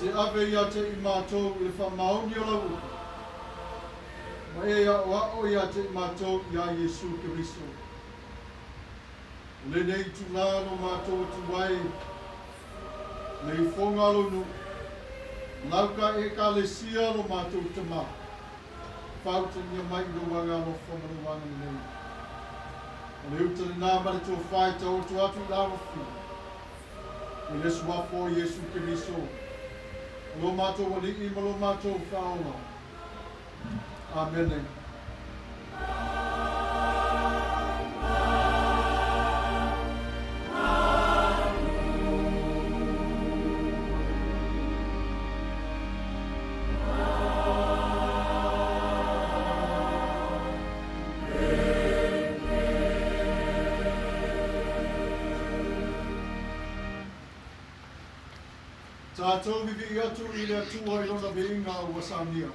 te ave ia te i matou i le faamaoni o lau upu, ma e aʻoaʻo ia te i matou iā Iesu Keriso. O lenei itulā lo matou atu ai le ifoga o lou nuu, lau ka Ekalesia lo matou Tama, faautagia mai i lou agaalofa ma lou agalelei. O le uta lenā ma le tofa e taoto atu i le alofia, i le Suafa o Iesu Keriso, o lo matou Alii ma lo matou Faaola. Amene. Tatou vivii atu i le Atua i Lona viiga ua saunia.